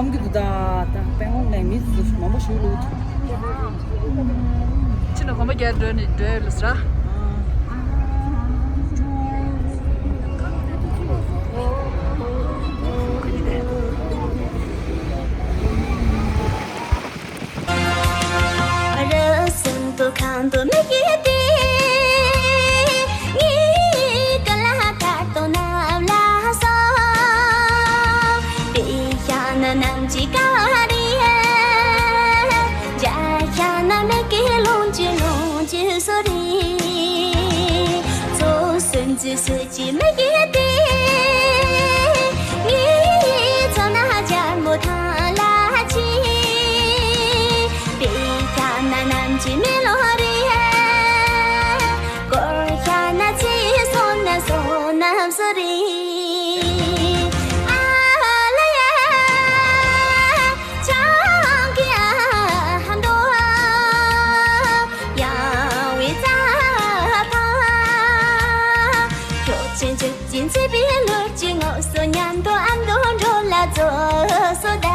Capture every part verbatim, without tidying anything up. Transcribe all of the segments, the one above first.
ཨམ་གི་འདུག་ད་ད་པེང་ཧོང་ནས་མི་ཚོ་མང་པོ་ཞིག་ལུག་འདུག་ཕྱི་ནས་གོམ་པ་རྒྱག་འགྲོ་ནི་འགྲོ་ཡོད་ལ་ཟེར། རུ་སུམ་དུ་ཁང་དུ་མི་ཡི་དེ། ངའི་ཀ་ལ་ཁ་དོ་ནམ་ལ་སོ། དེ་ཤ་ན་ནམ་ཅི་ཀ་རི། རྒྱ་ཤ་ན་མི་ཀི་ལོང་ཅི་ལོང་ཅི་སོ་རི། ཚོ་སུན་ཅི་སུ་ཅི་མི་ཡི་དེ། ངའི་ཚོ་ན་རྒྱལ་མོ་ཐང་ལ་ཅི། དེ་ཤ་ན་ནམ་ཅི་མི་ལོ་རི། སྐོར་ཤ་ན་ཅི་སོ་ན་སོ་ནམ་སོ་རི། ཨ་ལ་ཡ། ཅང་གི་ཨ་འདོ། ཡང་བའི་རྩ་ཕ། ཁྱོད་ཆེན་ཆེ། ཅི་མཛེས་པའི་ལུས་ཀྱི་ངོགས་སུ་མཉམ་དུ་ཨ་མདོ་འགྲོ་ལ་རྫོགས་སོ་ད།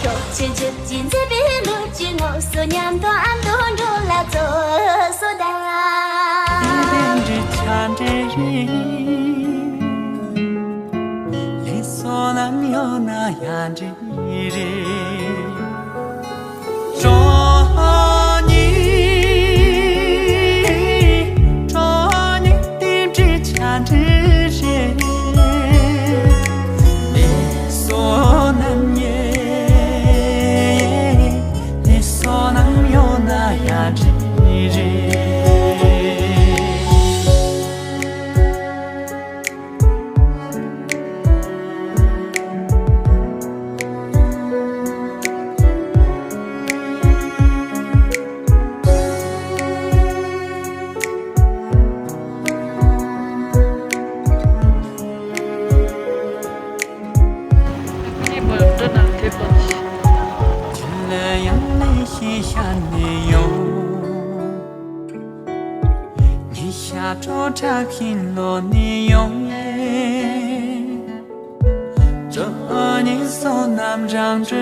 ཁྱོད་ཆེ་ཆེ། ཅི་མཛེས་པའི་ལུས་ཀྱི་ངོགས་སུ་མཉམ་དུ་ཨ་མདོ་འགྲོ་ལ་རྫོགས་སོ་ད། ལས་སོ་ནམ་ཡོང་ན་ཡང་འདྲི་རེད། བྱམས་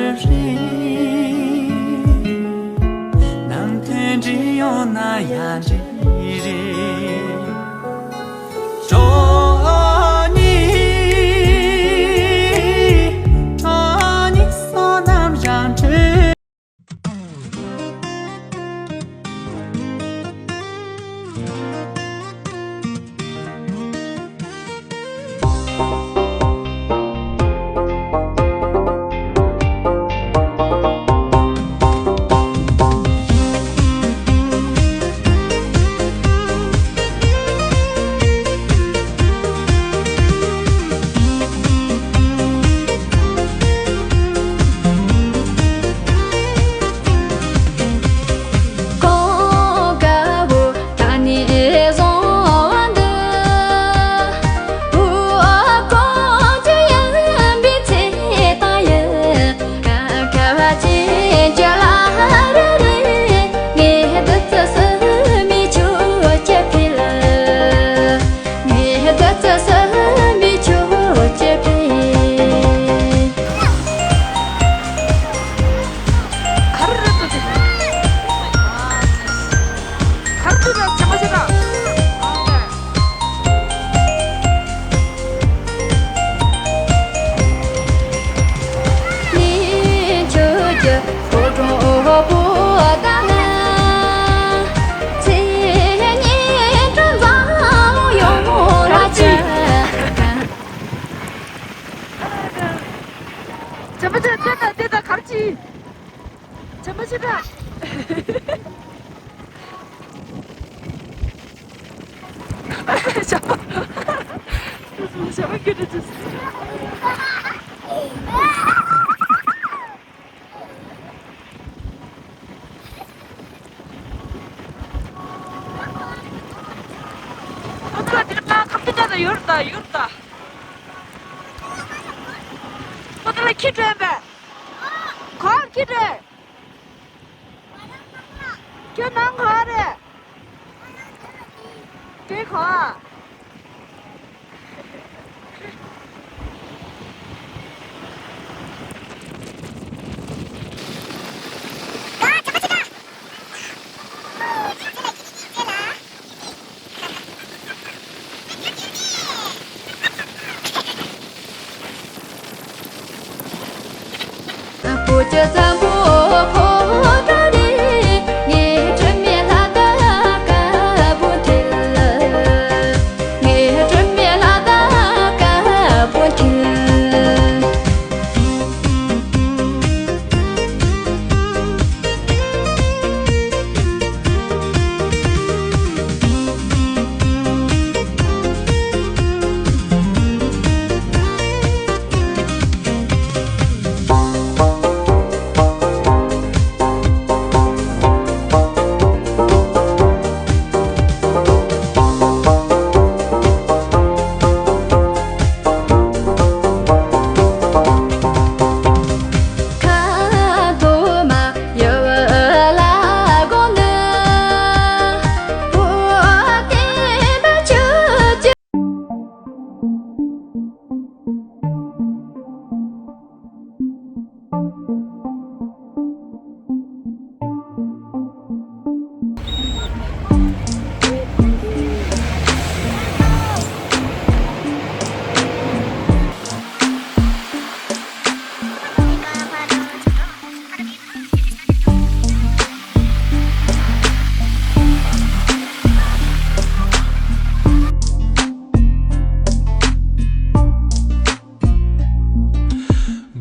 པ་ཆེ། ལྟོས་དང་ལྟོས་དང་གར་ཅི། བྱམས་པ་ཆེ་དྲག་བྱམས་པ། བྱམས་པ་སྐད་གྲགས་ཅི། ཨ་ཁ་དེ་ན་ཁ་དེ་ན་ད་ཡོར་ད་ཡོར་ད། ཁོ་དེ་ལ་ཁྱི་བྲོས་པས། གང་ཁྱི་བྲོས། ཁྱོད་ནང་ག་རེད། དེ་ག།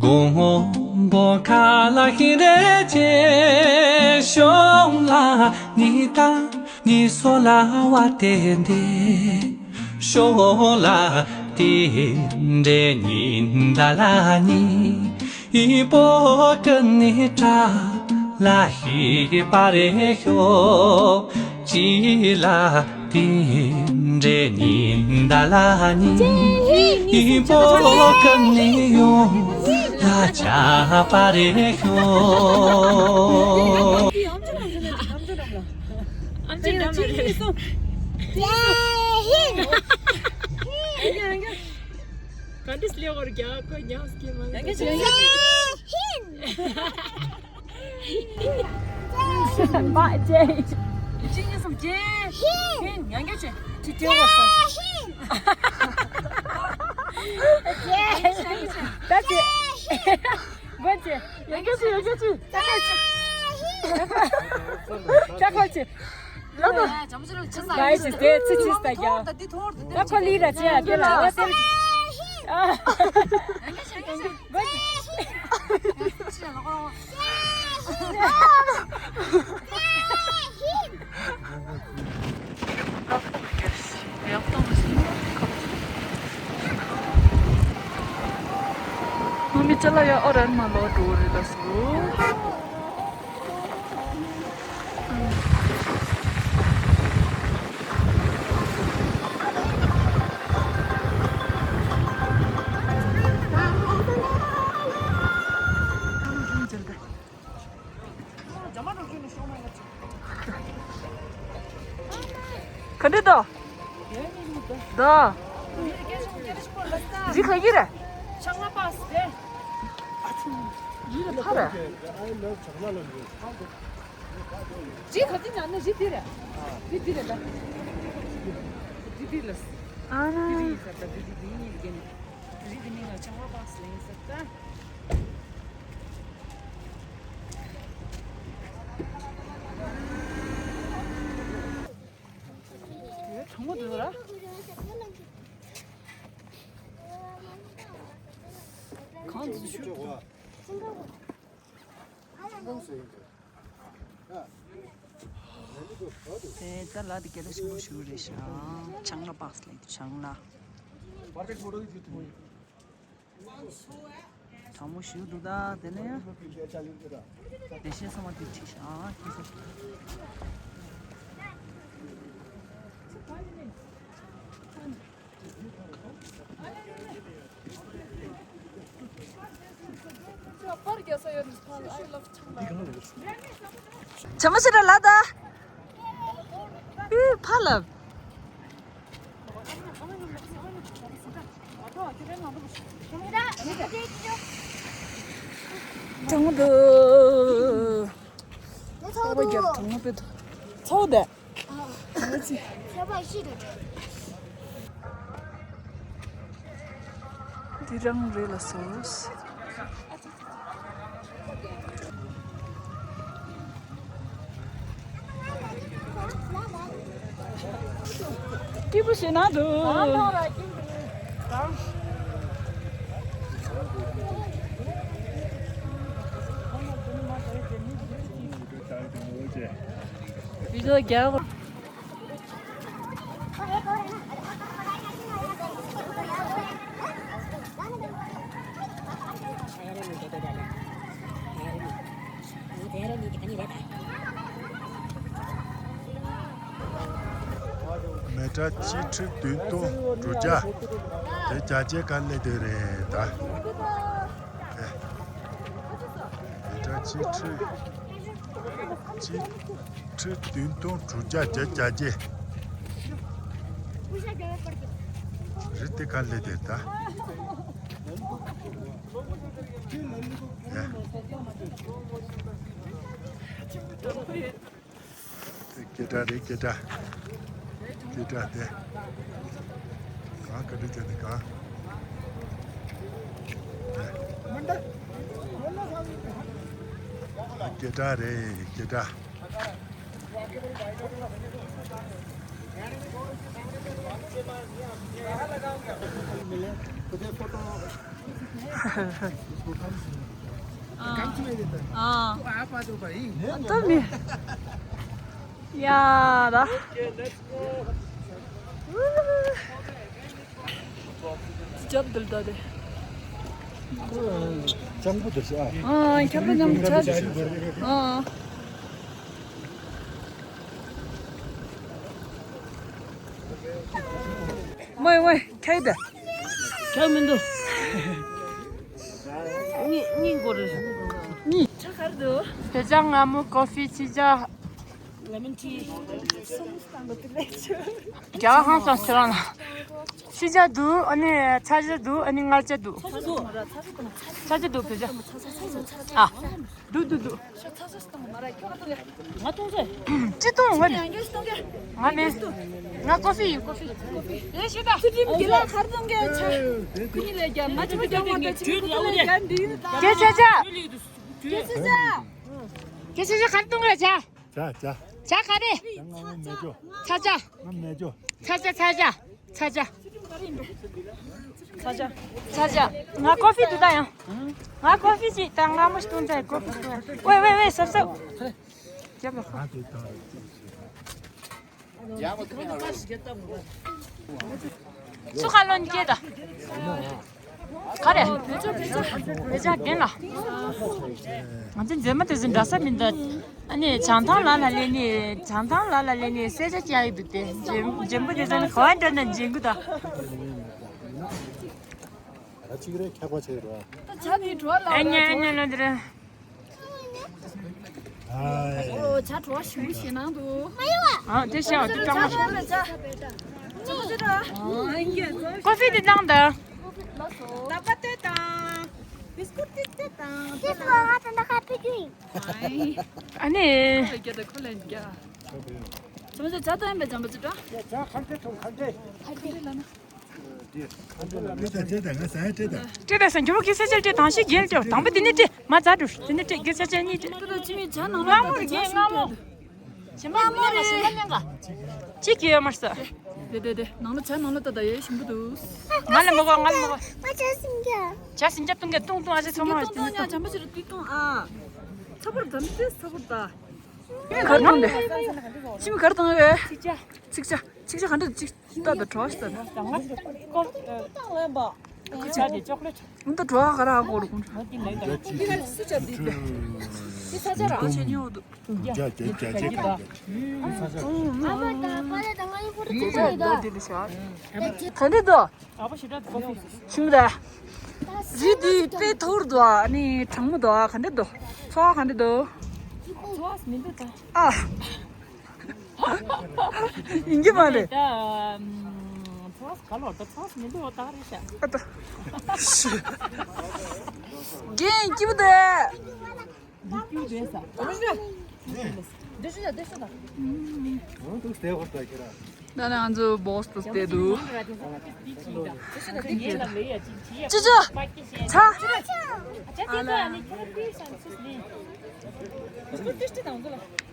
དགོང་མོ་ཁ་ལག་ཤི་རེ་ཆེ་ཤོང་ལ་ནི་ད་ནི་སོ་ལ་བ་ཏེ་འདི་ཤོ་ལ་ཏི་འདྲེ་ཉིན་ད་ལ་ཉི་ཨི་པོ་ཀ་ནི་ཏྲ་ལ་ཧི་པ་རེ་ཤོ་ཅི་ལ་ཏི་འདྲེ་ཉིན་ད་ལ་ཉི་ཨི་པོ་ཀ་ནི་ཡོ་ལ་ཆ་པ་རེ་ཤོ། ག་འདྲ་སླེབས་བར་རྒྱག་གོ་ཉག་སྐྱེས་མ་ཡང་ག་ཅི་ཡང་ག་ཅི། མ་ཅེ། གཅིག་གཉིས་གསུམ་ཅེ། ཧིན། ཡང་ག་ཅི་ཅི་ཅི་བ་སོ། ད་ཅི། མ་ཅེ། ཡང་ག་ཅི་ཡང་ག་ཅི། ད་ཅི། ལོ་ལོ། ལ་ཡི་ཅི་དེ་ཚི་ཅི་ས་རྒྱག་ད་ཁོ་ལི་ར་ཅི་ཡ་དེ་ལ་ཨོ་དེ། ང་མི་ཅ་ལག་ཡ་ཨོ་རན་མ་ལོ་འགྲོ་རེད་ལ་སུ། ག་འདྲ་འདུག་ད། འདི་ག་གི་རེད། ཆང་ལ་པ་སི་རེད། འདི་རེད་ཕ་རེད། རི་ག་ཅི་ཉག་ནི་རི་འདི་རེད། རི་འདི་རེད་ད། རི་འདི་ལ། ཨ་ན། རི་འདི་ཡིན་ས་ད་རི་འདི་འདི་ཡིན་རི་ག་ནི། རི་འདི་མིང་ལ་ཆང་ལ་པ་སི་ལ་ཡིན་ས་ད། གྲང་མོ་འདུག་ར། གང་འདི་ཞུ། དེ་ད་ལ་དེ་སྐད་ཆ་ཞིམ་པོ་ཞུ་རེད་ཤག་ཆང་ལ་པགས་ལ་ཆང་ལ། དྲང་མོ་ཞུ་འདུག་ད་དེ་ནས། བདེ་གཤེགས་ཚང་མ་དེ་ཁྲིད་ཤག་ཁྱེད་ཚོ། བྱ་མོ་ཟེར་ར་ལ་ད། ཨུ་ཕ་ལ། གྲང་མོ་འདུག་ཚ་བོ་རྒྱབ་གྲང་མོ་དཔེ་འདུག་ཚ་བོ་དེ། འདི་རང་རེད་ལ་སོ། སྐྱིད་པོ་ཞེ་ན་འདུག་བི་ཌི་ཡོ་རྒྱག་མི་ཊར་གཅིག་ཁྲི་བདུན་སྟོང་དྲུག་བརྒྱ། དེ་བརྒྱ་ཆའི་ཀ་སླེབས་དེ་རེད་ད། མི་ཊར་གཅིག་ཁྲི། གཅིག་ཁྲི་བདུན་སྟོང་དྲུག་བརྒྱ་བརྒྱད་བརྒྱད་བརྒྱད། རི་དེ་ག་སླེབས་དེ་ད། ཡ། སྐད་གྲགས་རེད། སྐད་གྲགས། སྐད་གྲགས་དེ། གང་ག་འདྲ་བྱས་ནས་གང་། སྐད་གྲགས་རེད། སྐད་གྲགས། हाँ। हाँ। तो आप आ जाओ भाई। तो मैं यार। जब दिल दर्द है। ཅང་པོ་དེ་ཤ། ཨ། ཁྱབ་པ་ཉམས་ཆ། ཨ། ཝེ་ཝེ། ཁྱེར་ཏེ། ཁྱེར་མི་འདུག་གཉིས་གཉིས་འགོར་རེད། གཉིས། ཆ་ག་རེ་འདུག་བེ་ཅ། མངར་མོ། ཀོ་ཕི། ཕྱེ་ཇ། ལེ་མོན་ཊི། རྒྱ་གར་ཧང་སང་ཁྱེད་རང་ལ། ཕྱེ་ཇ་འདུག་ཨ་ནི་ཚ་ཇ་འདུག་ཨ་ནི་མངར་ཇ་འདུག་ཚ་ཇ་འདུག་བེ་ཅ། ཨ། འདུག་འདུག་འདུག་ང་གཏོང་ཚེ། ཅི་གཏོང་། ང་ནི། ང་མེད། ང་ཀོ་ཕི་ཡིན། ཀོ་ཕི། ཡེ་ཤེས་ད། ཚུལ་ཁྲིམས་དགེ་ལགས་གར་གཏོང་གི་ཆ། ཁུ་ཉི་ལས་རྒྱ། ང་ཆུ་རྒྱ་མ་ད་ཆུ་ཁུ་ལས་རྒྱ་འདི་ཡིན་ད། སྐད་ཆ་ཆ། སྐད་ཆ་ཆ། སྐད་ཆ་ཆ་གར་གཏོང་གི་ཆ། ཇ་ཇ། ཇ་ག་རེ། ང་ང་མེད་ཇོ། ཚ་ཇ། ང་མེད་ཇོ། ཚ་ཇ། ཚ་ཇ། ཚ་ཇ། ཚ་ཇ། ཚ་ཇ། ང་ཀོ་ཕི་འདུག་ད་ཡང་། ང་ཀོ་ཕི་ཅིག་དང་མངར་མོ་ཞིག་བཏུང་ད་ཡང་། ཀོ་ཕི་ཀོ་ཕི། ཝེ་ཝེ་ཝེ། སབ་སབ། རྒྱབ་ལ་ཁོ། སུ་ཁ་ལོན་སྐྱེས་ད། ག་རེ། བེ་ཅ་རྒན་ལ། ང་ཚོ་མཛེས་མ་དེ་ཚོ་འདྲ་ས་མིན་ད། ཨ་ནི་བྱང་ཐང་ལ་ལ་ལས་ནི། བྱང་ཐང་ལ་ལ་ལས་ནི་གསལ་ཆ་རྒྱག་ཡི་འདུག་སྟེ། མཛེས་མཛེས་མ་དེ་ཚོ་ནི་ག་བ་འདྲ་ན་མཛེས་གི་ད། ད་ཅིག་རེ་ཁྱག་པ་བྱས་རོ། ད་ཇ་དེ་བྲོ་བ་ལ་ཨ་ཉེ་ཨ་ཉེ་ལོ་འདི་རེ། ཨོ་ཇ་བྲོ་བ་ཞིམ་པོ་ཞེ་ནང་འདུག་ཨ་དེ་ཤ་དེ་ཀྲང་མ། ཇ་ཇ་ཇ་ཇ། ཀོ་ཕི་དེ་དང་ད། ལག་པ་དེ་དང་། བིས་ཀུད་དེ་དེ་དང་། དེ་ཚོ་ང་ད་ད་ཁ་ཕི་རྒྱུ་ཡིན། ཨ་ནི། ཁོ་ལ་རྒྱ་ད་ཁོ་ལ་རྒྱ། ཚོ་ཚོ་ཇ་ད་ཡིན་པའི་ཇམ་པ་ཅི་ཏྲ། ཇ་ཁ་འདྲ་ཐོང་ཁ་འདྲ། ཁ་འདྲ་ལ་ན། སྤྲད་ད་སྤྲད་ད་ང་ཟ་ཡ་སྤྲད་ད། སྤྲད་ད་ཟེར་འགྱུར་བ་གི་ས་ཆར་སྤྲད། དང་ཤི་རྒྱལ་སྤྲད། དང་པོ་དེ་ནས་སྤྲད། མ་ཛ་འགྲོ། དེ་ནས་སྤྲད། རྒྱལ་ས་ཆར་གཉིས་སྤྲད། ད་ད་ཅི་མི་ཇ་ནང་ལ་མངར་མོ་རྒྱལ་མངར་མོ། ཞིམ་པ་མི་ཉན་ལ་ཞིམ་པ་ཉན་ག་ཅི་གི་ཡོད་མར་ས། དེ་དེ་དེ་ནང་ལ་ཇ་ནང་ལ་ད་ད་ཡོད་ཞིམ་པོ་འདུག་ང་ལ་མི་དགོས། ང་ལ་མི་དགོས། ང་ཇ་སིང་ག་ཇ་སིང་ག་བཏུང་ག་བཏུང་། ཨ་ཅེ་ཚོ་མ་ཇ་སིང་ག་བཏུང་། ཇ་མ་ཅི་རུ་དུས་བཏུང་ཨ། ཚ་བོར་དམ་དེ་ཚ་བོར་ད། གར་བཏང་དེ། ཤིང་གར་བཏང་བས། ཚིག་ཇ། ཚིག་ཇ། ཚིག་ཇ་ག་འདྲ་ཅིག་ལྟ་ད་བྲོ་ཞིག་ལྟ་ད། ང་ཀོ་ཀོ་ཏང་ལེན་པ། ཁ་ཆ་དེ་ཅོག་ལེ་ཊི། ང་ད་བྲོ་ག་ར་གོ་རུ་ཀུན། ང་དེ་ལེན་ད། ཁོ་དེ་ལ་སུ་ཆ་དེ་དེ། དེ་ས་ཆ་ར་ཆེ་ཉོ་དུ། ཇ་ཇ་ཇ་ཇ་ག་ད། ཨ་པ་ད་པ་ད་ང་ཡི་ཕོ་དེ་ཆ་དེ་ད། ག་འདྲ་འདུག་ཨ་ཕ་ཞེ་དྲག་འདུག་ཤིང་རེད། རི་འདི་དཔེ་མཐོ་རུ་འདུག་ཨ་ནི་གྲང་མོ་འདུག་ག་འདྲ་འདུག་ཚོར་བ་ག་འདྲ་འདུག་ཚོར་བ་མི་འདུག་ད། ཨ། ཡིན་གྱི་མ་རེད། ད་ཚོར་བ་ག་ལོར་ད་ཚོར་བ་མི་འདུག་ད་རེད་ཤག་ཨ་ད། རྒན་སྐྱིད་པོ་འདུག་ད་ནི་ང་ཚོ་བོ་སི་ཏུ་བལྟས་འདུག་ཅི་ཅི། ཚ། ཨ་ལ།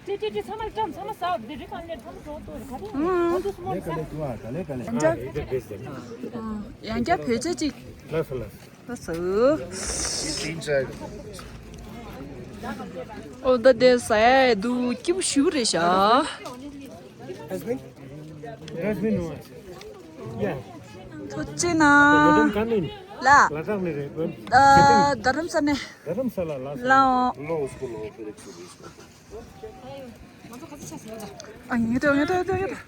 ཏི་ཏི་ཏི་ཚང་མ་བཀྲམ། ཚང་མ་ཟ། དེ་རི་ཁང་ལས་ཚང་མ་གྲོགས་ཏོ་རེ་ག་རེ། ཨང་། ང་ཚོ་སུ་མོ་ཟ། ཡང་བསྐྱར་བོད་ཆས་གཅིག་ལགས་སོ་ལགས་སོ། ལགས་སོ། ཨོ་ད་དེ་ཟ་ཡ་འདུག་སྐྱིད་པོ་ཞེ་པོ་རེད་ཤག Jasmine? Jasmine, no. Yeah. ཐུགས་རྗེ་གནང་། ལ། ལ་དྭགས་ནས་རེད། ཨ། རྡ་རམ་ས་ནས། རྡ་རམ་ས་ལ་ལ། ལའོ། ལོ་སྐུ་ལོ་པེ་རེག་སུ་རེད། ཨ། ཡོད་དོ་ཡོད་དོ་ཡོད་དོ་ཡོད་དོ།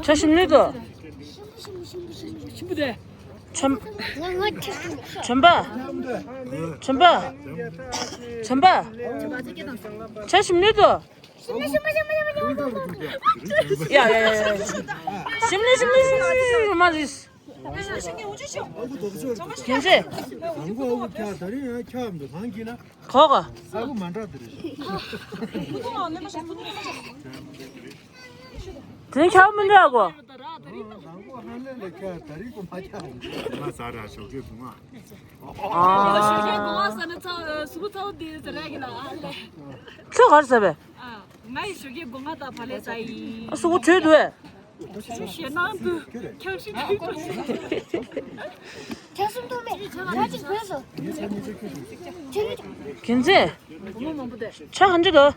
ཆ་ཞིམ་ནུས་དོ། ཞིམ་པོ་དེ། ཆམ། ཆམ་པ། ཆམ་པ། ཆམ་པ། ཆ་ཞིམ་ནུས་དོ། ཡ་ཡ་ཡ་ཡ། ཞིམ་ནུས་ཞིམ་ནུས་ཞིམ་ནུས་མ་རེད། ཁྱེད་ཚེ། གོ་ག་དེ་ཁྱབ་མི་འདྲ་གོ། ཁྱོད་ག་རེ་ཟ་བས། ཨ། སུ་གུ་བྲོས་འདུག་ཨེ། ཞེད་སྣང་དུ་འཁྱག་ཤིང་དུ། ཁྱེད་གསུམ་དུ་མེད། ང་གཅིག་བུད་སོང་། ཁྱེད་གཉིས་ཀྱང་། ཁྱེད་ཚེ། བུ་མོ་མང་པོ་འདུག་ཆ་གང་ཅི་འདུག་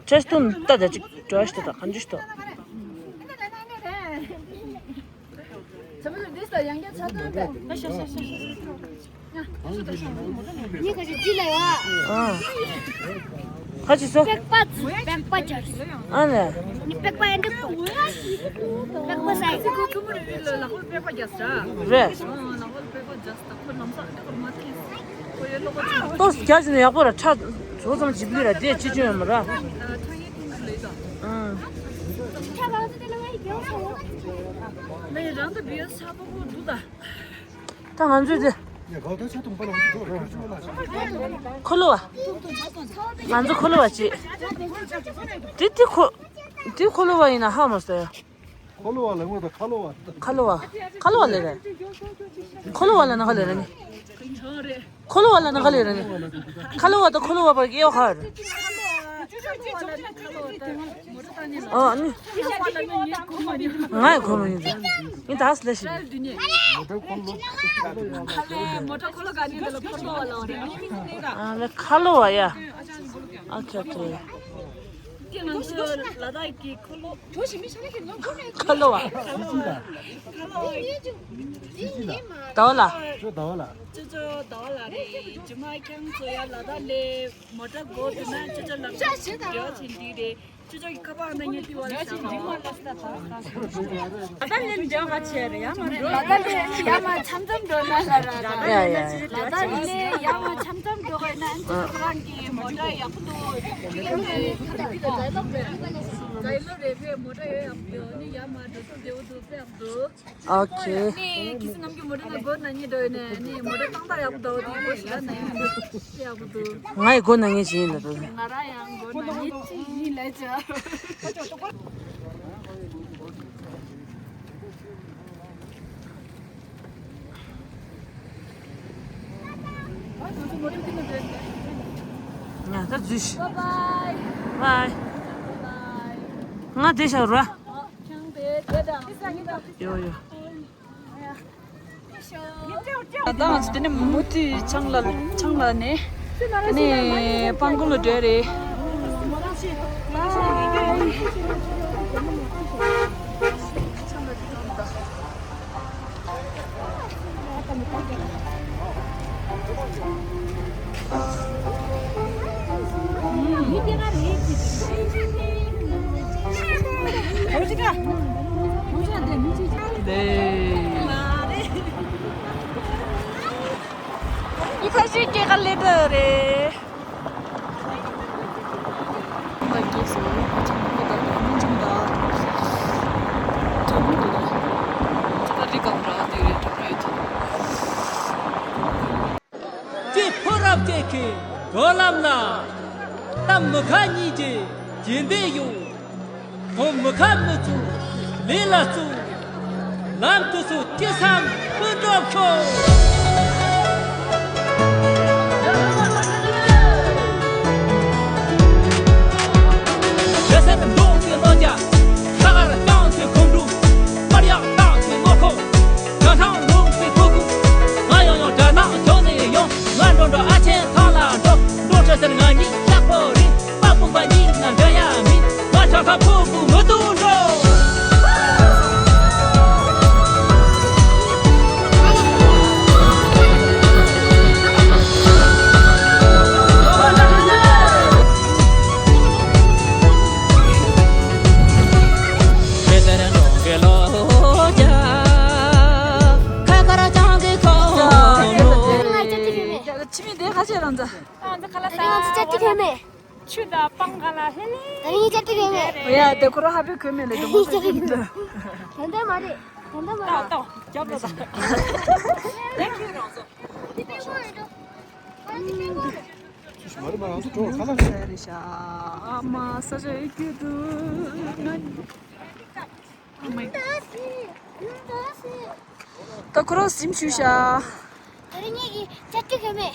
ཆ་སྟོན་ལྟ་ད་ཅིག་འགྲོ་ཤི་ད་གང་ཅི་ཤི་ད། ཁ་ཅིག་སོ། པགས་པ་སྦྱར། ཨ་ལས། ནི་པགས་པ་ཨེ་འདུག་པགས་པ་ཟ་ཡི། རེད། ཏོག་ཙམ་རྒྱག་བྱུང་ན་ཡག་པོ་ར། ཁྲག་བཟོ་ཙམ་བྱེད་ཀྱི་ར། དེ་ཅི་བྱུང་ཡོད་མ་ར། ཨང་། ཁྲག་གང་ཚོད་དེ་ལ་ང་ཡི་རྒྱལ་བ་ཚ་བོ། ང་ཡི་རང་དུ་བི་ཡོ་ས་པོ་པོ་འདུག་ད། ད་ང་ཚོས་དེ། འཁོར་ལོ་བ། ང་ཚོ་འཁོར་ལོ་བ་བྱེད། དེ་དེ་འཁོར། དེ་འཁོར་ལོ་བ་ཡིན་ན་ཧ་མ་སོ་ཡ། འཁོར་ལོ་བ་ལ་ངོ་ད་ཁ་ལོ་བ། ཁ་ལོ་བ། ཁ་ལོ་བ་ལས་རེད། འཁོར་ལོ་བ་ལ་ན་ཁ་ལས་རེད་ནི། འཁོར་ལོ་བ་ལ་ན་ཁ་ལས་རེད་ནི། ཁ་ལོ་བ་དང་འཁོར་ལོ་བ་བར་གྱི་དབྱེ་བ་ག་རེད། ཨ་ནི། ང་ཡི་གོ་མ་ཡིན་ཏེ། ངས་ད་སླེབས་ཤིག་མོ་ཊ་འཁོར་ལོ། ཨ་ལེ་ཁ་ལོ་བ་ཡ། ཨོ་ཁེ་ཨོ་ཁེ། དེ་ང་ཚོ་ལ་དྭགས་ཀྱི་འཁོར་ལོ། ཁ་ལོ་བ། ཁ་ལོ་བ། ཁ་ལོ་བ། ཟླ་བ་ལ། ཁྱོད་ཟླ་བ་ལ། ཅོ་ཅོ་ཟླ་བ་ལ་རེད། ཇི་མ་ཁྱང་ཚོ་ཡ་ལ་དྭགས་ལས་མོ་ཊ་སྒོ་དེ་ན་ཅོ་ཅོ་ལ་འབྲེལ་བ་ཆེན་འདི་རེད། ཅོ་ཅོ་གི་ཁ་པར་ནང་ཉན་ཏི་བ་ལ་ཤ་བ། ད་ལན་འདྲ་བ་ཆེ་རེད་ཡ་མ་འགྲོ། ལ་དྭགས་ལས་ཡ་མ་འཆམ་འཆམ་འགྲོ་ན་ལ་ར་ར། ཡ་ཡ་ཡ། ལ་དྭགས་ལས་ཡ་མ་འཆམ་འཆམ་འགྲོ་དགོས་ན་ཨན་ཅི་ཁོ་རང་གི་མོ་ཊ་ཡག་པོ་འདུག་ཅི་ལ་འདི་ཁ་ཏ་ཀི་ཏ་ཛའི་ལོ་རེད་པས། མོ་ཊ་ཡོད་ཡག་པོ་འདུག་ནི་ཡ་མ་འགྲོ་ཚུལ་བདེ་བོ་འདུག་དཔེ་ཡག་པོ་འདུག་ཨོ་ཁེ། ནི་ཁི་སི་ནམ་གྱི་མོ་ཊ་ན་སྒོ་ན་ཉེ་འགྲོ་ཡོད་ནས་ནི་མོ་ཊ་ཏང་ཏ་ཡག་པོ་འདུག་དེ་སྒོ་ཞིག་ལ་ན་ཡོད་འདུག་དཔེ་ཡག་པོ་འདུག་ང་ཡི་སྒོ་ན་ཉེ་ཞིག་ཡིན་ལ་འདུག་ང་ར་ཡང་སྒོ་ན་ཉེ་ཅིག་ཡིན་ལ་ཅ། ང་ད་འཛུལ་ཤི། བའི་བའི། ང་དེ་ཤ་ར། ཡོ་ཡོ། ད་ང་ཚོ་དེ་ནས་མུ་ཏི་ཆང་ལ་ཆང་ལ་ནས་དེ་ནས་སྤང་ཀུ་ལ་འགྲོ་རེད། ས་གཞི་སྐྱེ་ག་ལེ་དུ་རེད། ད་སྐྱེས་སོང་། ཆང་ཕོ་དང་སྙིང་རྗེ་མོ་དང་། ཆང་ཕོ་དང་། ད་རི་གང་ར་དེ་རེད་དྲ་རེད། ཀྱེ་ཕོ་རབ་ཀྱེ་ཁེ་གོ་ལམ་ལ། ད་མི་ཁ་གཉིས་ཀྱི་རྗེས་འདེད་ཡོང་། ཁོང་མི་ཁ་མི་ཚུགས་ལས་ལ་བཙུགས། ལམ་དུ་སོ་ཅི་བསམ་སྤུན་གྲོགས་ཤོག། དེ་སར་འདུག་སྟེ་གནོད་བྱ། ཁ་ཁར་བཅངས་ཏེ་གོམ་འགྲོ། དམར་ཡག་བཏང་སྟེ་ངོ་ཁོ། གྲ་སྣང་ལུང་པའི་ཕུ་གུ། ང་ཡོང་ཡོང་གྲ་སྣང་ཁྱོན་ནས་ཡོང་། ང་འགྲོ་འགྲོ་ཨ་ཆེན་ཐང་ལ་འགྲོ། འགྲོ་འཕྲོ་ཟེར་ང་གཉིས་ཤག་པོ་རེད། དཔའ་སྤུན་པ་གཉིས་ང་འགྲོ་ཡ་མིན། ང་ཆང་ཁ་ཕུ་གུ་མི་འདུག་འགྲོ། ཁ་ཁར་བཅངས་ཏེ་ཁོ་ཁྱིམ་མི་དེ་ཁ་ཤས་རང་ཚ། ཨ་འདི་ཁ་ལ་ས། ང་ཚོ་ཅག་ཅིག་ཡོད་མེད། ཆུ་དང་སྤང་ག་ལ་ཧེ་ནི། ད་ནི་ཅག་ཅིག་ཡོད་མེད། ཡ་དེ་ཁོ་ར་ཧ་པའི་གོས་མེད་ལེ་དུ་མོ་ཅག་ཅིག་ཡོད་མེད། ད་ལྟ་མ་རེད། ད་ལྟ་མ་རེད། ཏོག་ཏོག་རྒྱབ་ལ་ད། དེ་ཁྱོད་རང་ཚོ། དེ་པེ་ཧོ་རེད་འགྲོ། ཨ་ནི་དེ་པེ་ཧོ་རེད། ཅུས་མ་རེད་མ་རང་ཚོ་གྲོགས་ཁ་ལ་ཤ་རེད་ཤ། ཨ་མ་ས་ཞ་ཨེ་ཀྱི་དུ་ང་ནི། Oh my God. ད་ཁོ་རང་གཟིམ་ཞུ་ཤག་ད་རེས་ངེད་ཀྱི་ཅ་ཅུ་ག་མེད།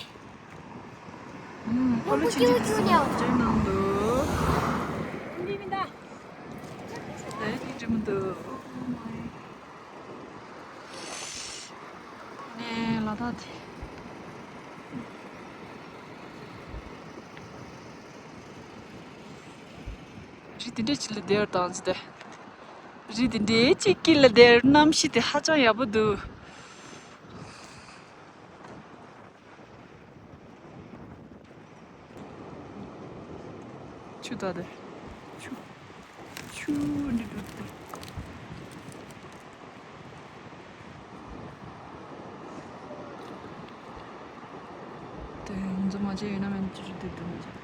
ཨུམ། ཨོ་ལོ་ཆུང་ཆུང་ཅིག་ཅིག་ཉོ་ཅིག་ནང་དུ། འདི་མི་འདའ། ད་ཡིན་ཅི་མི་འདུག Oh my. ནས་ལ་དྭགས་དེ། རི་དེ་འདྲས་ཅིག་ལ་བསྡད་དང་ཟེར་ཏེ། རི་དེ་འདྲའི་གཅིག་དཀྱིལ་ལ་དེར་གནམ་གཤིས་དེ་ཧ་ཅང་ཡག་པོ་འདུག་ཆུ་ད་དེ། ཆུ། ཆུ་འདི་འདུག་དེ། དེ་འཛུམ་མ་བྱས་ཡོད་ན་མེད་ཅི་རུ་དེ་འདུག་མ་བྱས།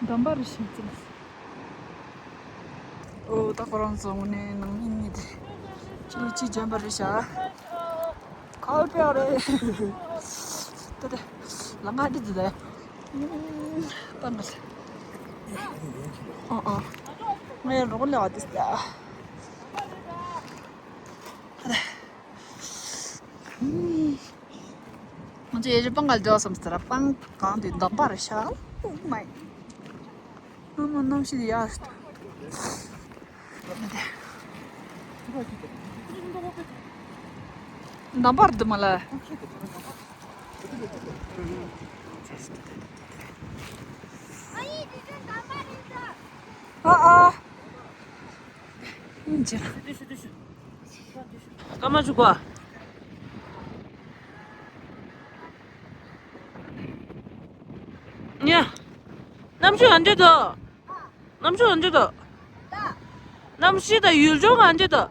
འདམ་པ་རི་ཞིག་ཙམ། ཨོ་ད་ཁོ་རང་ཚོ་དངོས་གནས་ནང་མི་གཉིས་དེ་ཅི་ལ་ཅི་འཇོན་པ་རེད་ཤག་ཁ་བ་པེ་རེད། ད་དེ་ལ་ང་འདི་འདི་དེ་པ་ན་ཨ་ཨ་ངའི་རོགས་ལས་བ་དེ་ད། ང་ཚོ་ཡེ་ཤུ་སྤང་ག་ལ་འགྲོ་བསམ་ཟེར། སྤང་གང་དུ་འདམ་པ་རེད་ཤག Oh my. ཨ་མ་གནམ་གཤིས་ཡག་ཤག་འདམ་པ་རེད་འདུག་མ་ལ། ཨ་ཨ། སྐར་མ་བཅུ་པ། ཉ། གནམ་གཤིས་ག་འདྲ་འདུག་གནམ་གཤིས་ག་འདྲ་འདུག་གནམ་གཤིས་དང་ཡུལ་ལྗོངས་ག་འདྲ་འདུག་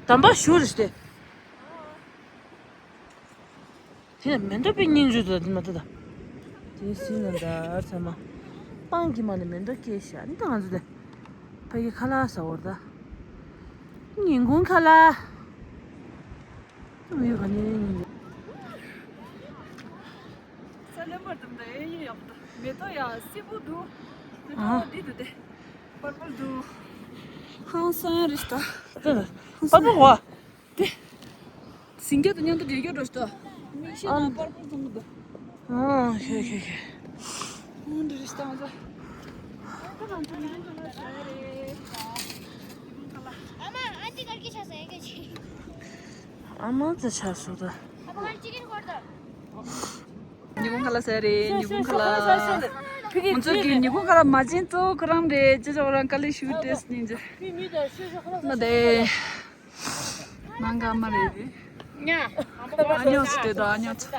འདམ་པ་ཞུ་རེ་སྟེ། དེ་ནས་མེ་མདའ་པའི་སྙིང་རུས་དང་འདི་མ་ལྟ་དང་། དེ་སྲིད་ན་འདར་ཚང་མ། སྤང་གི་མ་ནས་མེ་མདའ་སྐྱེས་ཤག་འདི་ང་ཚོ་དེ། ཕ་གི་ཁ་ལག་ཟ་བར་ད། ཉིན་གུང་ཁ་ལག་ཨ་ཡོད་ག་ནས་ཉིན་གུང་། ས་ལེན་པར་དུ་འདི་ཨེ་ཡིན་ཡག་པོ་འདུག་མེ་ཏོག་ཡག་སིལ་བུ་འདུག་མེ་ཏོག་འདི་འདུག་སྟེ། པར་པར་འདུག་ཧང་སང་རེད་ད། པར་པར་བ། དེ། སིང་གེ་དང་མཉམ་དུ་འདྲེས་རྒྱུ་འགྲོ་ཤི་ད། མིག་ཤེལ་ཨ། དང་པར་པར་ཚོང་གི་འདུག་ཨ་ཤེ་ཤེ་ཤེ། ཨ་འདྲེས་ཤི་ད་ང་ཚོ། ཨ་མ་ཨ་ཅི་གར་གི་ཆ་ས་ཡ་གི་ཆི། ཨ་མ་ཚ་ཆ་སུ་ད། ཨ་མ་གར་ཅི་གིན་གོར་ད། ཉི་གུང་ཁ་ལག་ཟ་རེད། ཉི་གུང་ཁ་ལག་ང་ཚོ་གི་ཉི་གུང་ཁ་ལག་མ་བྱིན་ཚོ་ཁོ་རང་རེད། ཅི་ཅོག་རང་དཀའ་ལས་ཞུ་ཏེས་ནི་ཇ། ན་དེ། ནང་ག་མ་རེད། ཨ་ཉོ་ཚོ་དེ་དང་ཨ་ཉོ་ཚོ།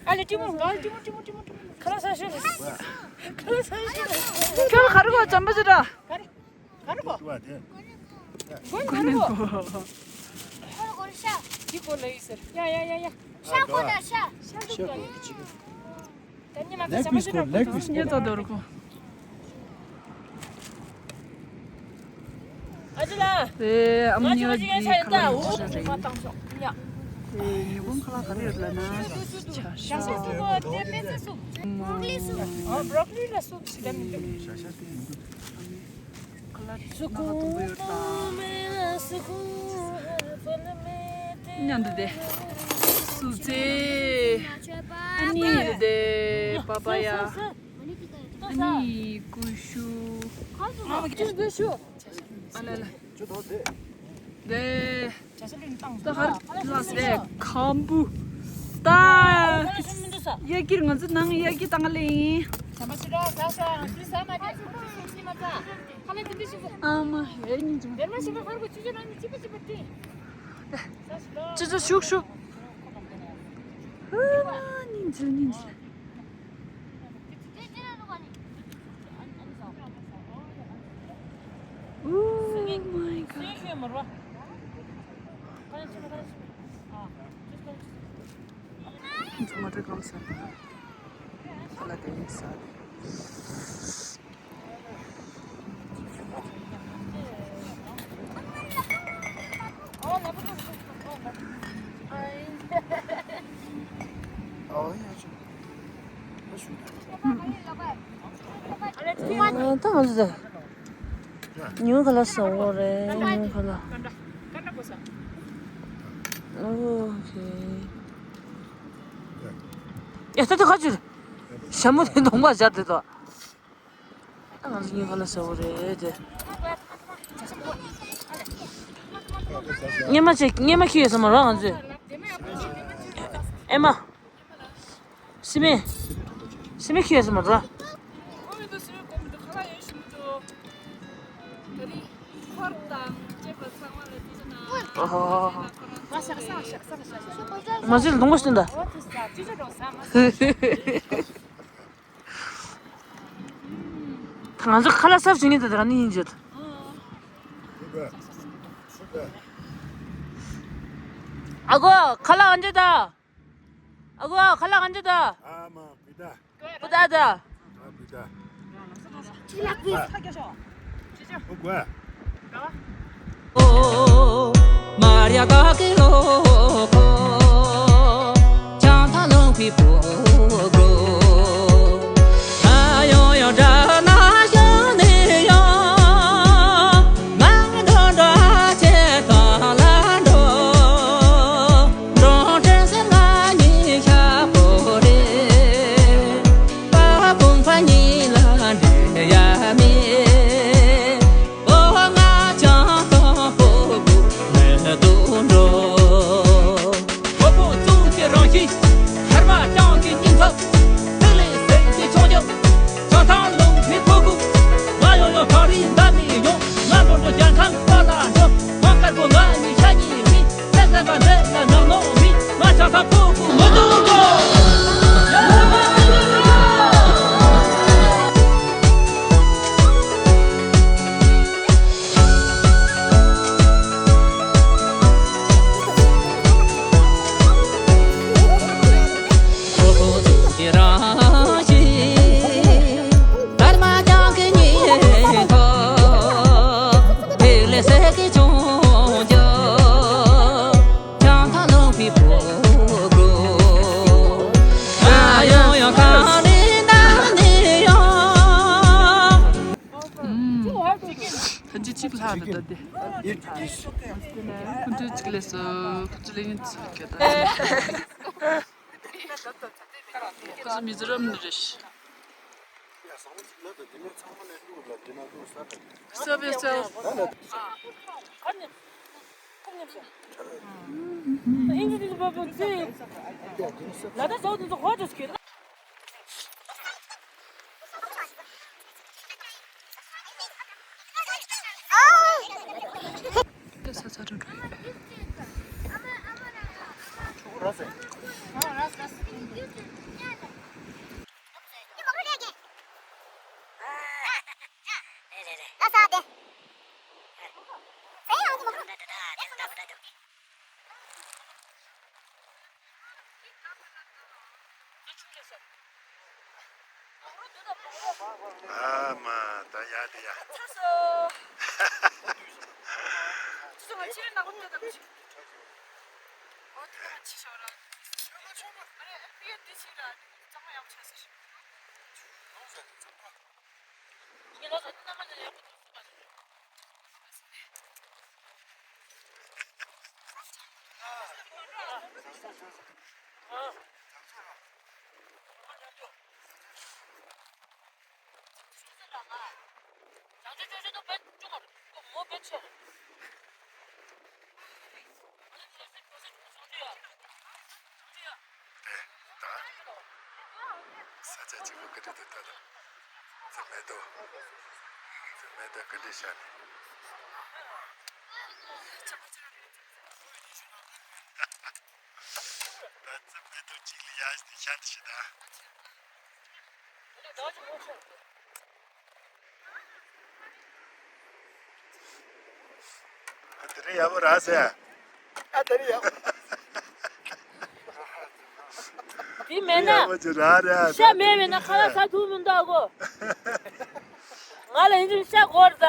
ཨ་ལེ་ཀྲི་མོ། ཨ་ལེ་ཀྲི་མོ་ཀྲི་མོ་ཀྲི་མོ་ཀྲི་མོ། ཁ་ལག་ཟ་ཤོག་ཁ་ལག་ཟ་ཤོག་ཁྱོད་ག་རེ་གོ་ཙམ་པ་ཟེར་ར། ག་རེ་ག་རེ་གོ་གོ་ནི་གོ་ཁོ་ལ་གོ་རེ་ཤ། འདི་གོ་ལ་ཡི་ཟེར། ཡ་ཡ་ཡ་ཡ། ཤ་གོ་ན་ཤ། ཤ་འདུག་ག་ལེག་པིས་གོ། ལེག་པིས་གོ། ཉེ་ཙམ་དོར་གོ། ཨ་ཅེ་ལགས། དེ་ཨ་མ་ཉི་མ་གི་ཁ་ལག་ཉོ་ཤ་རེད། དེ་ཉོ་གོང་ཁ་ལག་ག་རེ་ཡོད་ལབ་ན། ཤ་ཤ། ཨ་བྲོ་ཀོ་ལི་ལ་སུབ་ཞིག་ལ་མི་འདུག་ཁ་ལག་སུ་ཁུ་མེ་ལ་སུ་ཁུ་ཧ་ཕ་ལ་མེ་ཏེ། མཉམ་དུ་དེ་སུ་ཙེ། ཨ་ནི་དེ་པ་པ་ཡ། ཨ་ནི་ཀུ་ཤུ། ཨ་ལ་ལ། དེ། ད་ཧར་ལ་སེ་ཁམ་བུ། ད། ཡ་གིར་ང་ཚོ་ནང་ཡ་གི་བཏང་ལེ་ཡིན། ཨ་མ་ཡ་ཉིན་ཅུང་། ཅི་ཅི་ཤུག་ཤུག་ཨ་ཉིན་ཅུང་ཉིན་ཅུང་། Oh my god. ད་ང་ཚོ་ཉིན་ག་ལ་ཟ་འོ་རེད། ཉིན་ག་ལ། ཨོ་ཁེ། ཡ་ད་ད་ག་ཅིག་ཞྭ་མོ་དེ་གདོང་པ་སྦྱར་དེ་དོ། ད་ང་ཚོ་ཉིན་ག་ལ་ཟ་འོ་རེད་དེ། ཉི་མ་ཅིག་ཉི་མ་ཁྱི་ཡོད་ས་མ་རོགས་ང་ཚོས། ཨེ་མ། སི་མེ། སི་མེ་ཁྱི་ཡོད་ས་མ་རོགས། ཨོ་ཧོ། མ་ཟིལ་གདོང་པ་སྟོན་ད། ང་ཚོ་ཁ་ལག་ཟ་བྱེད་ངེས་དེ་དེ་ག་ནི་ཡིན་བརྗོད། ཨ་གོ་ཁ་ལག་ཨ་འདྲ་ད། ཨ་གོ་ཁ་ལག་ཨ་འདྲ་ད། ཨ་མ་བི་ད། བུ་ད་ད། ཨ་བི་ད། ཁ་ལག་བི། ཨ་གོ། ཕོ་བོ་གཙོ་བོ་གི་རང་བཞིན། དར་མ་ལྕང་གི་སྙིང་ཁམས། ཐིག་ལེ་སེམས་ཀྱི་མཆོང་རྒྱུ། བྱང་ཐང་ལུང་པའི་ཁུ་ཁུ། ང་ཡོང་ཡོང་གངས་རིའི་འདབས་ནས་ཡོང་། ང་འགྲོ་འགྲོ་རྒྱལ་ཁམས་པ་ལ་འགྲོ། ང་དཀར་པོ་ང་ནི་ཤ་ཉེ་མི། སེམས་ཙམ་པ་འདི་ལ་ནང་ནོག་མི། ང་བྱང་ཐང་ཁུ་ཁུ་མི་འདུག་འགྲོ། ཐོན་རྗེས་གཅིག་ལྷག་རེད་ད་དེ། ཁོང་ཚོས་གཅིག་ལས་སོ། ཁོང་ཚོས་ལས་ཡིན་ཚུལ་གྱི་ད། ཁོང་ཚོ་མི་ཛོ་རམ་ནས་རེད། ས་བེ་སལ། ཨ་མ་ད་ཡ་དེ་ཡ། ས་ཆ་གཅིག་པོ་ག་འདྲ་འདུག་ད་དུང་། ཙི་མེ་ཏོག་ཙི་མེ་ཏོག་ག་འདྲ་ཤར་ནས། ད་ཙི་མེ་ཏོག་གཅིག་ལ་ཡར་ནས་ཤར་དུ་ཞིག་ད། ཨ་དེ་རིང་ཡག་པོ་རག་ཟེར། ཨ་དེ་རིང་ཡག་པོ། དེ་མེད་ན། ཡག་པོ་ཅིག་རག་རེད། ཤ་མེད་མེད་ན་ཁ་ལག་ཟ་ཐུབ་མི་འདུག་གོ། ང་ལ་ཡིན་དུས་ཤ་དགོས་རེད་ད།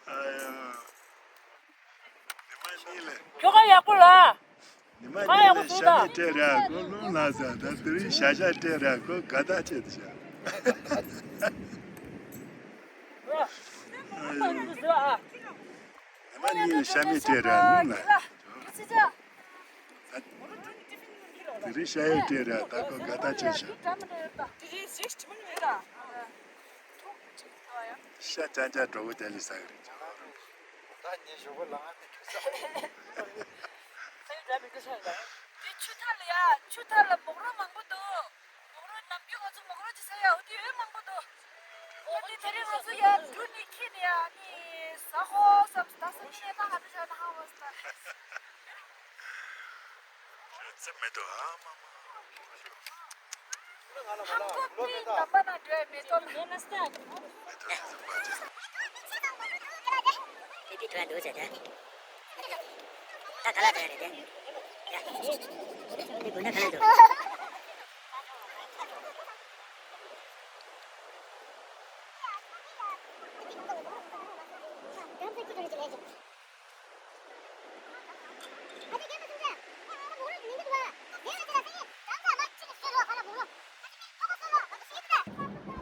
ཨ་ཡ། ཉི་མ་གཉིས་ལ། ཁྱོ་ག་ཡག་པོ་ལ། ཉི་མ་གཉིས་ལ་ཤ་མེད་སྤྲད་ར་ཁོ་རླུང་ལངས་ས་ད་དེ་རིང་ཤ་ཤ་སྤྲད་ར་ཁོ་དགའ་ཐག་ཆད་དུ་བཞག་ཉི་མ་གཉིས་ལ་ཤ་མེད་སྤྲད་ར་རླུང་ལངས། དེ་རིང་ཤ་ཡོད་སྤྲད་ར་ད་ཁོ་དགའ་ཐག་ཆད་བཞག་ཤ་ཅང་ཅང་གྲོགས་པོ་དེ་ལས་ཟ་གི་རེད། ད་ངའི་ཞོགས་པ་ལ་ང་མི་འཁྲུག་ས། དེ་ཆུ་ཐག་ལ་ཡ། ཆུ་ཐག་ལ་མོག་རོ་མང་པོ་འདུག་མོག་རོ་ནམ་རྒྱུན་ང་ཚོ་མོག་རོ་ཅིག་ཟ་ཡ་འོ་དེ་ཡོད་མང་པོ་འདུག་འོ་དེ་དེ་རིང་ང་ཚོ་ཡ་འབྲུ་ནས་ཁྱེར་ནས་ཡ་ནི་ཟ་ཧོ་བསམ་ད་སོ་ནི་ནས་ད་ང་ཚོ་བྱ་ན་ཧ་བ་སྟ། ཙི་མེ་ཏོག་ཨ་མ་མ། ཧམ་གོ་པི་དམ་པ་ན་འགྲོ་ཡ་མེ་ཏོག་ན། པི་པི་ཐོ་ཡ་འདུག་ཟེར་ཏེ། ད་ག་ལ་འགྲོ་ཡ་རེད་དེ། ཡ། དེ་དགོན་ན་ག་ལ་འགྲོ།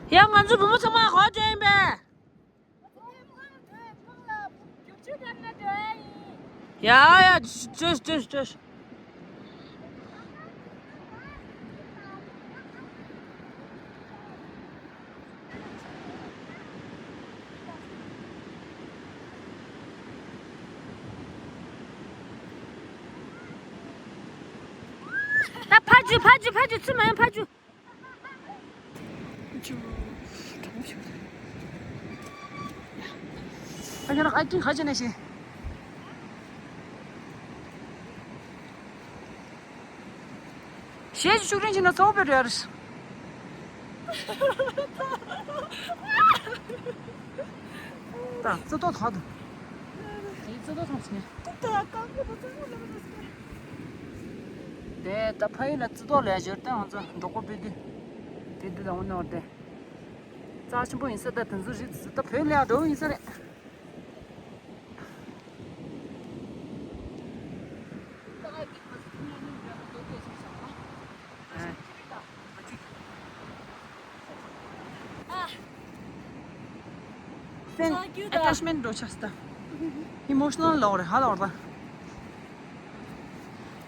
ཡ་ང་ཚོ་བུ་མོ་ཚང་མ་ག་པར་འགྲོ་ཡིན་པས། ཡ་ཡ་བྲོས་བྲོས་བྲོས། ད་ཕར་རྒྱུག་ཕར་རྒྱུག་ཕར་རྒྱུག་ཚུར་མ་ཡོང་ཕར་རྒྱུག་ཨ་ཁྱོད་རང་ཨ་ཏི་ཁ་ཅན་ནས་ཤེས། གཞས་ཀྱི་ཤུགས་རིང་ཕྱིན་ན་གཙོ་བོ་རེད། ད་རྩེ་ཏོག་ཐག་ཏུ། ཡི་རྩེ་ཏོག་ཐང་ཕྱིན། དེ་ད་ཕ་ཡུལ་ལ་རྩེ་ཏོག་ལས་ཞོར་ཏེ་ང་ཚོ་འབྲོག་པ་སྤུན་བདུན། དེ་འདི་ལ་འོ་ནོར་ཏེ། རྩ་ཆེན་པོ་ཡིན་ས་ད་དེ་ཚོ་རིགས་ཚོ་ད་བོད་ལ་ཡང་འགྲོ་ཡིན་ས་རེད། སེམས་ཨ་ཊེཆ་མེན་འགྲོ་ཆགས་སྟ། ཨི་མོ་ཤི་ནལ་ལོག་རེད་ཧ་ལོག་རེད།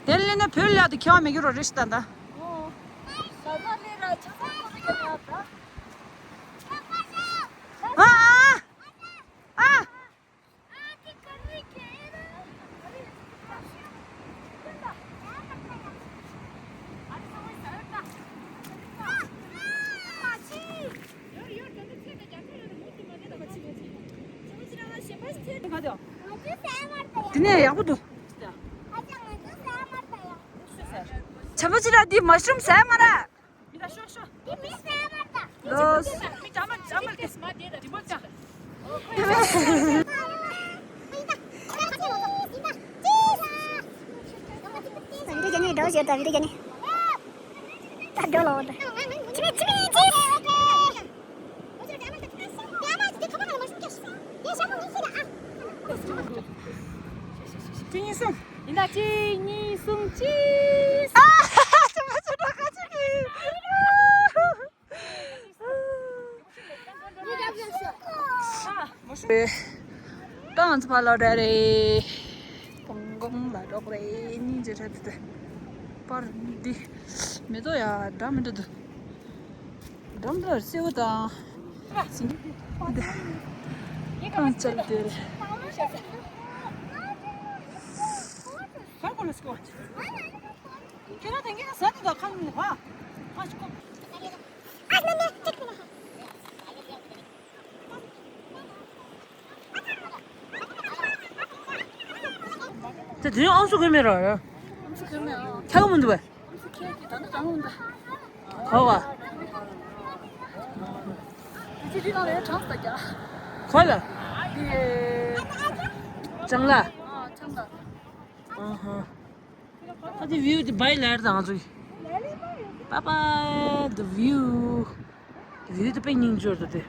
དེ་ལས་ནས་བོད་ལ་དུ་ཁྱེད་མེད་རོ་རེ་ཤི་ད་ད། ཨ་ཨ་ཨ། དེ་ནས་ཡག་པོ་འདུག་བྱམས་པོ་ཅི་ར་འདི་མ་ཤུམ་ཟ་མ་ར། མི་ད་ཤོ་ཤོ། ལོས། མི་ཅ་མ་ཅ་མ་ཏེ་མ་ཏེ་ད་ཏི་མོ་ཅ། བི་ཌིའོ་རྒྱག་ནི་འགྲོ་ཞོར་དང་བི་ཌིའོ་རྒྱག་ནི། ད་འགྲོ་ལོ་འོ་ད། ཅི་མི་ཅི་མི་ཅི། གཅིག་གཉིས་གསུམ། ཡིན་ད་གཅིག་གཉིས་གསུམ་གཅིག། ཨ། ཏང་ཚ་ཕ་ལོ་རེད་རེད། པང་གོང་ལ་རོགས་རེད་སྙིང་རྗེ་རེད་དེ། པར་འདི་མེ་ཏོག་ཡ་འདྲ་མི་འདྲ་འདུག་འགྲམ་དུ་སེའུ་དང་། ཁང་ཆལ་དེར། དེ་དུས་ཨང་སུ་གོན་མེད་ར། ཁྱག་མི་འདུག་བས། གོ་བ། གོ་ལ། ཅང་ལ། ཨ་ཧ། ཨ་དེ་བིའུ་དེ་བའི་ལར་དང་ང་ཚོ། Bye bye the view. View དེ་དཔེ་སྙིང་རྗེ་འདུག་དེ།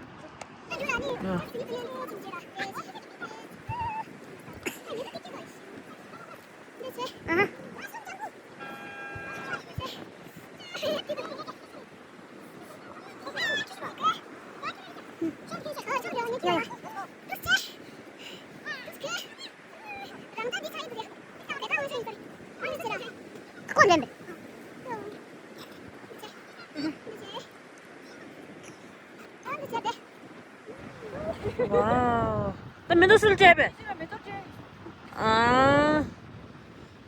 ཝའོ། ད་མེ་ཏོག་སིལ་བྱས་པས། ཨ།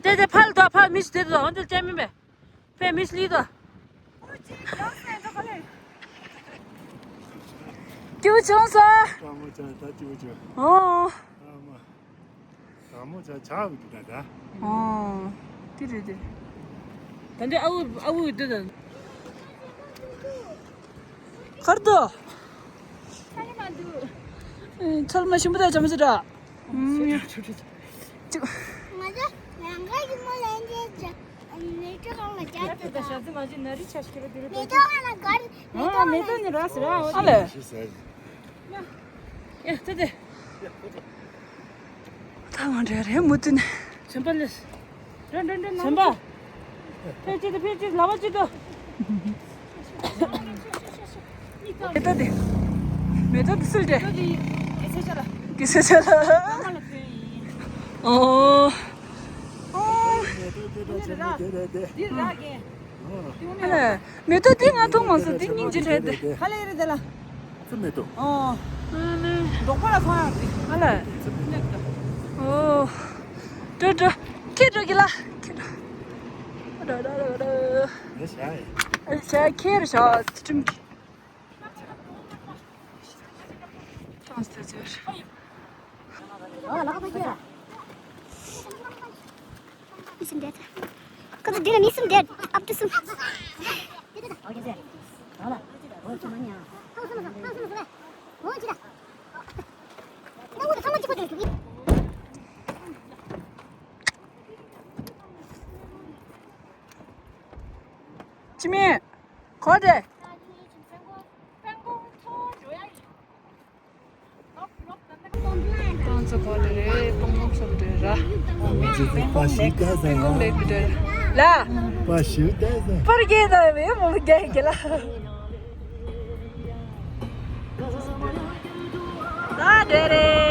དེ་དེ་ཕར་དོ་ཕར་མི་ཞིག་དེ་དོ་འོན་ཏེ་བྱས་མིན་པས། ཕེ་མི་ཞིག་ལི་དོ། སྐྱིད་པོ་བྱུང་སོང་། སྐར་མ་ཅན་ད་སྐྱིད་པོ་བྱུང་། ཨོ། སྐར་མ། དགའ་མོ་ཆ་ཆག་གི་འདུག་ད་ད། ཨོ། དེ་རེད་དེ་རེད། ད་འདི་ཨ་ཨུ་ཨ་ཨུ་འདི་ད། གར་དུ། ཚལ་མ་ཞིམ་པོ་ད་ཅམ་ཟི་ར། ང་ཚོ་ལང་ཀ་ཞིམ་པོ་ལེན་རྗེས་ཀྱི་མེ་ཏོག་གང་ལ་བརྒྱབ་ད་ད། ད་ཞག་ཙི་མ་ཅི་ན་རི་ཆ་ཞིག་གི་ར་དེ་རུ་མེ་ཏོག་གང་ལ་གར་མེ་ཏོག་མེ་ཏོག་ནི་ར་སི་ར་ཨོ་ཨ་ལེ། ཞི་ཟེར། ཡ་ཏེ་ཏེ། ད་ང་འདྲ་རེད་མུ་མཐུད་ནས། ཆེན་པ་ལེས། རེད་རེད་རེད་ཆེན་པ། ཕེ་ཅི་ཏུ་ཕེ་ཅི་ལ་བ་ཅི་ཏུ། མེ་ཏོག་དེ། མེ་ཏོག་དེ་སུལ་ཏེ། གི་སེ་ཆ་ལ། ཨོ། ཨོ། འདི་ར་གི། ཨ་ལས། མེ་ཏོག་འདི་ང་མཐོང་མ་སོང་། འདི་སྙིང་རྗེ་རེད་དེ། ཧ་ལས་རེད་དེ་ལ། ཙི་མེ་ཏོག་ཨོ། ཨ་ལས། འབྲོག་པ་ལ་མཐོང་ཡག་རེད། ཨ་ལས། ཙི་མེ་ཏོག་ཨོ། འགྲོ་འགྲོ། ཁྱེར་འགྲོ་གི་ལ། ཁྱེར་འགྲོ། འགྲོ་འགྲོ་འགྲོ་འགྲོ། ཨ་ལས་བྱ་ཡི། ཨ་ལས་བྱ་ཁྱེར་བྱ་ཙི་ཁྲིམ་གི། ཐང་སྟེ་ཚོར། མི་སུམ་བསྡད། ཁོ་ཚོ་འདི་ལ་མི་སུམ་བསྡད། ཨབ་ཏུ་སུམ། ཅི་མེད། གོ་དེ། ཁོང་ཚོ་གོ་ལེ་རེད། པང་ལོག་སོབ་དེ་ར། པང་ལོག་ལེགས་དེ་ར། ལ། པར་རྒྱས་ད་བས་མོ་རྒྱས་གི་ལ། ད་དེ་རེད།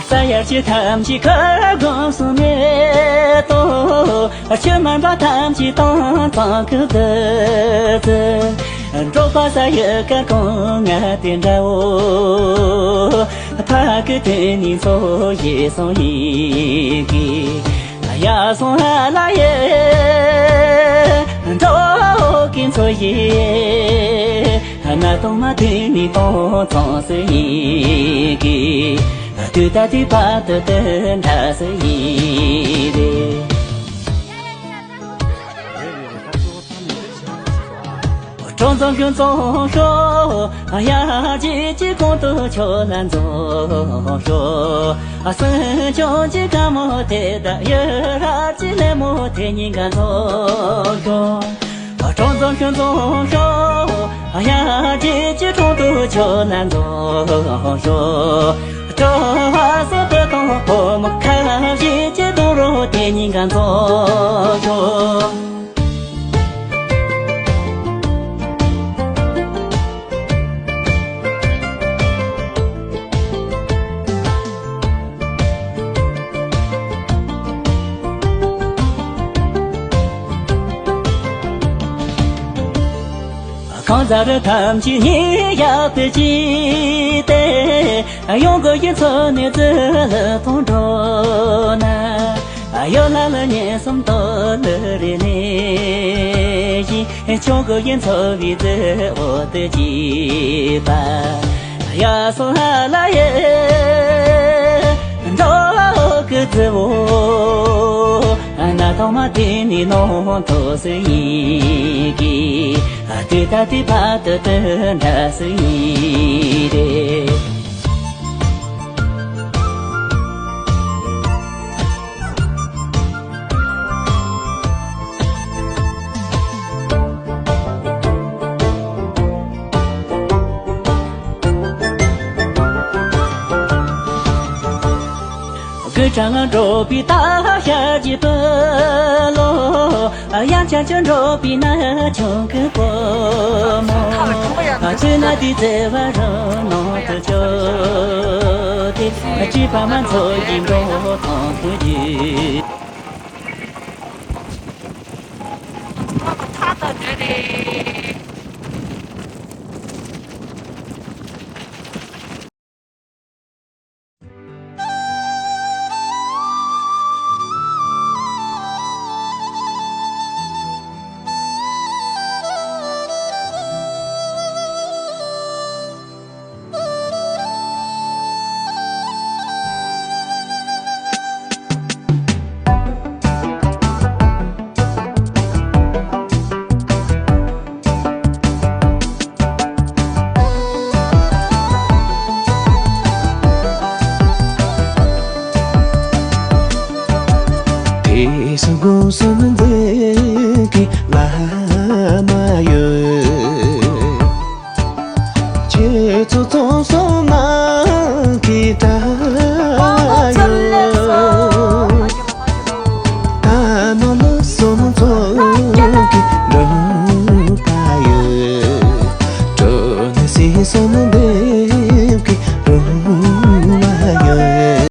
ས་ཡ་ཆུ་ཐམས་ཅད་ཁ་སྒོམ་གསུམ་མེ་ཏོག་ཆུ་དམར་པ་ཐམས་ཅད་དྭངས་གཙང་གི་བདུད་རྩི། འབྲོག་པ་ས་ཡི་སྐར་ཁུང་ལྔ་དེ་འདྲའོ། ཕ་གི་དེ་ནི་མཚོ་ཡི་གསུང་ཡི་གེ། ཡ་སོང་ཧ་ལ་ཡེ། འགྲོ་གི་མཚོ་ཡི། ན་དང་མ་དེ་ནི་དྭངས་གཙང་སུ་ཡི་གེ། དུས་ད་དུས་བར་དུ་དེ་འདྲ་སུ་ཡི་རེད། གྲོང་ཚོ་ཤོད་ཚོ་ཤོད། ཡ་ཅི་ཅི་གོང་དུ་ཆོ་ལ་འཛོམས་ཤོག་སུན་ཆུང་ཅི་དགའ་མོ་དེ་ད་ཡོད་ར་ཅི་ལེ་མོ་དེ་ཉིན་ག་འཛོམས་ཤོག་གྲོང་ཚོ་ཤོད་ཚོ་ཤོད། ཡ་ཅི་ཅི་གྲོང་དུ་ཆོ་ལ་འཛོམས་ཤོག་གྲོང་བ་སོ་པེ་དང་ཕོ་མོ་ཁ་ཅི་ཅི་དུང་རོ་དེ་ཉིན་ག་འཛོམས་ཤོག་གང་ཟག་རུ་ཐམས་ཅད་ཉིད་ཡག་ཏུ་ཅི་སྟེ། ཡོང་གི་ཡིན་ཚོ་ནི་ཙི་ལི་ཐོང་འགྲོ་ན། ཡོ་ལ་ལ་ཉེ་སུམ་ཏོ་ལི་རི་ལི་ཡི། ཆོ་གི་ཡིན་ཚོ་བི་ཙི་འོ་ཏི་ཅི་པ། ཡ་སོ་ཧ་ལ་ཡེ། འགྲོ་གི་ཙི་བོ། ན་ཐོ་མ་དེ་ནི་ནོ་ཐོ་སི་ཡི་གི། དེ་ད་དེ་བ་དུ་དུ་འདྲ་སུ་ཡིན་རེད། ཀུན་དྲང་འགྲོ་བའི་ད་ཤ་གྱི་བུ་ལོ། དབྱངས་འཆར་གྱི་འགྲོ་བའི་ན་ཆུང་གི་བུ་མོ། ཚུལ་ན་དེ་བརྩེ་བ་རང་ནང་དུ་བཅོས་ཏེ། སྐྱིད་པ་མ་ཚོགས་ཀྱི་འགྲོ་ཐང་དུ་བརྒྱུད། དེ་སུ་དགོངས་སུ་མི་འཛིན་གི་བླ་མ་ཡོད། ཁྱེད་ཚོ་ཚོང་སོང་ན་གི་ད་ཡོད། ད་ནོ་ལོ་སོང་ཚོང་གི་འགྲོ་ད་ཡོད། གྲོ་ནི་སི་སོང་